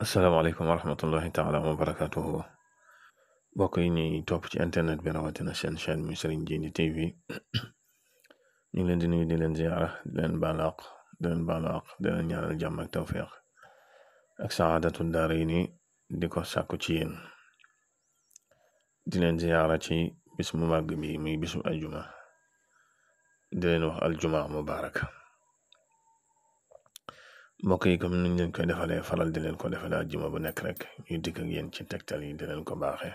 asalaamaaleykum wa rahmatullahi taala wa barakatuhu mbokk yi ñuy topp ci internet bi rawatina seen chaîne mi Serigne Djily TV ñu ngi leen di nuyu di leen ziara di leen baalaq di leen baalaq di leen ñaanal jàmm ak tawfiq ak saadatu daarayni di ko sàkku ci yéen di leen ziara ci bis mu màgg bi muy bisu aljuma di leen wax aljuma mubarak mbokk yi comme niñ leen koy defalee faral di leen ko defalee aljuma bu nekk rek ñuy dikk ak yéen ci tegtal yi di leen ko baaxee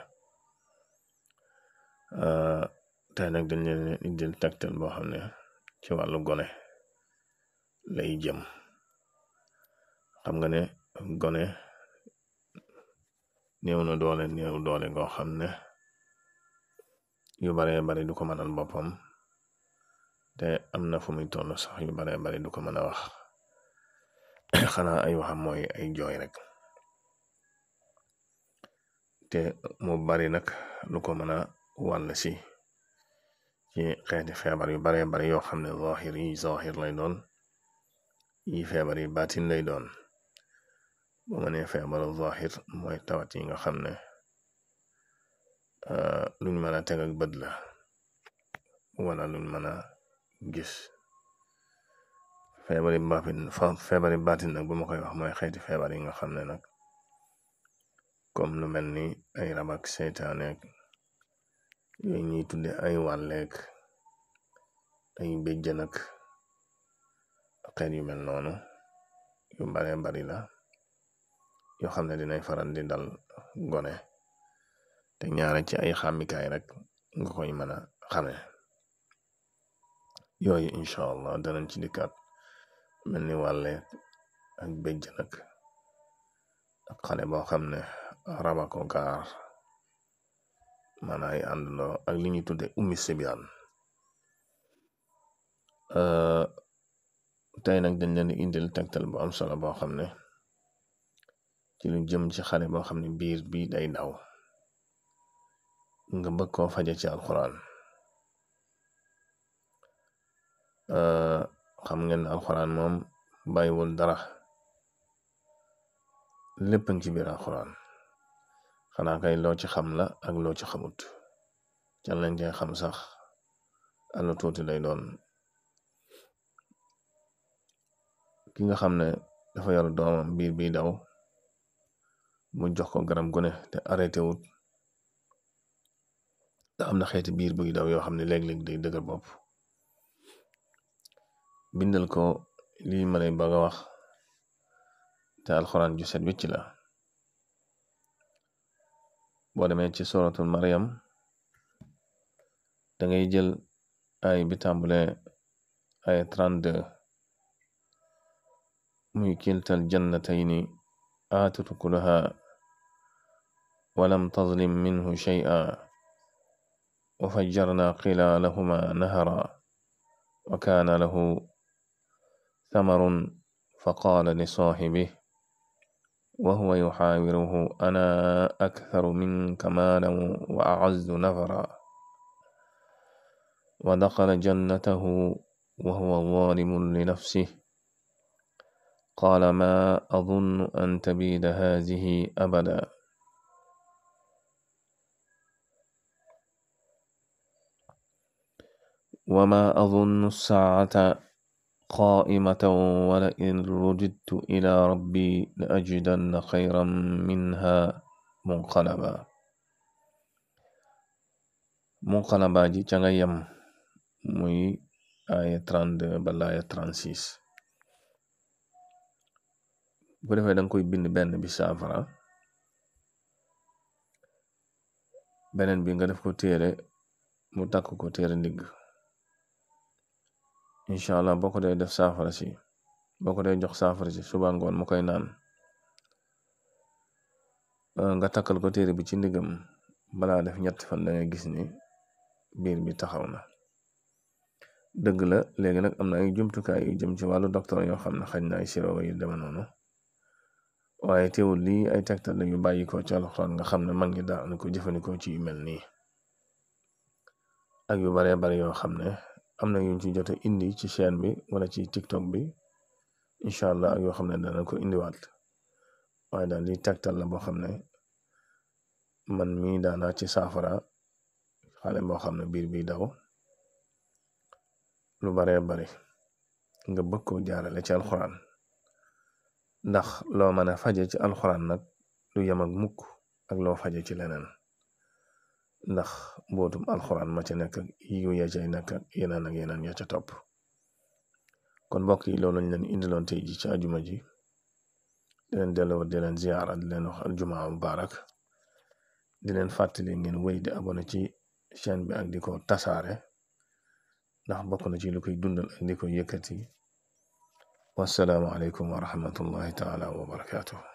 tey nag dañ leen indil tegtal boo xam ne ci wàllu gone lay jëm. xam nga ne gone néew na doole goo xam ne yu baree bari du ko mënal boppam te am na fu muy toll sax yu baree bari du ko mën a wax xanaa ay waxam mooy ay jooy rek te mu bari nag lu ko mën a wàll si ci xeeti feebar yu baree bari yoo xam ne zahir lay doon yi feebar yi baatin lay doon. bu ma nee feebaru zahir mooy tawat yi nga xam ne luñ mën a teg ak bët la wala luñ mën a gis. feebari baatin nag bu ma koy wax mooy xeeti feebar yi nga xam ne nag comme lu mel ni ay rab ak seytaaneek yooyu ñuy tudde ay wàlleek ay béjjën ak xeet yu mel noonu yu baree bari la yoo xam ne dinay faral di dal gone te ñaare ci ay xàmmikaay rek nga koy mën a xame. yooyu incha allah danañ ci dikkaat mel ni wàlle ak béjjën ak xale boo xam ne raba ko gaar maanaam ay àndandoo ak li ñuy tudde ummi sibyaan. tey nag dañ leen di indil tegtal bu am solo boo xam ne ci lu jëm ci xale boo xam ne biir bi day daw nga bëgg koo faje ci alxuraan. xam ngeen ne alxuraan moom bàyyiwul dara lépp ngi ci biir alxuraan xanaa kay loo ci xam la ak loo ci xamut ca lañ cay xam sax allu tuuti lay doon. ki nga xam ne dafa yor doomam biir bi daw mu jox ko garab gu ne te arrêté wut te am na xeeti biir buy daw yoo xam ne léeg-léeg day dëgër bopp bindal ko lii ma lay bëgg a wax te alxuraan ju set wicc la. boo demee ci suratul Maryam da ngay jël ay bi tàmbule ay 32 muy kiltal jannatayni aatat ukulaha walam tazlim minhu shay'a wa fajjarna xilalahuma nahara wa kaana lahu thamarun fa qaala li saaxibihi wa huwa yuxaawiruhu ana aktharu minka maalan wa a'azzu nafara wa daxala jannatahu wa huwa zaalimun li nafsihi qaala maa azunnu an tabiida haadihi abada wa maa azunnu saacata qaa'imatan wa la in rudidtu ilaa rabbii la ajidanna xayran minhaa munqalaba ji ca nga yem muy aaya 32 ba laaya 36. bu defee danga koy bind benn bi saafara beneen bi nga def ko téere mu takk ko téere ndigg. incha allah boo ko dee def saafara si boo ko dee jox saafara si suba ngoon mu koy naan nga takkal ko téere bi ci ndiggam balaa def ñetti fan da ngay gis ni biir bi taxaw na. dëgg la léegi nag am na ay jumtukaay yu jëm ci wàllu docteur yoo xam ne xañ na ay sirop yu deme noonu waaye teewul lii ay tegtal la yu bàyyi ko ci alxuraan nga xam ne mag ñi daan ko jëfandikoo ci yu mel nii ak yu baree bari yoo xam ne am na yuñ ci jot a indi ci chaîne bi wala ci TikTok bi incha allah ak yoo xam ne dana ko indiwaat waaye daal li tegtal la boo xam ne man mii daanaa ci saafara xale boo xam ne biir bi daw lu baree bari nga bëgg koo jaarale ci alxuraan, ndax loo mën a faje ci alxuraan nag du yem ak mukk ak loo faje ci leneen, ndax mbootum alxuraan ma ca nekk yu ya cay nekk yeneen ak yeneen ya ca topp. kon mbokk yi loolu lañ leen indiloon tey ji ci ajuma ji, di leen delloo di leen ziyaara, di leen wax aljumaa mubaarak, di leen fàttali ngeen wéy di abonné ci chaîne bi ak di ko tasaare, ndax bokk na ci lu koy dundal ak di ko yëkkati. wassalaamu aleykum wa rahmatullahi taala wa barakaatuh.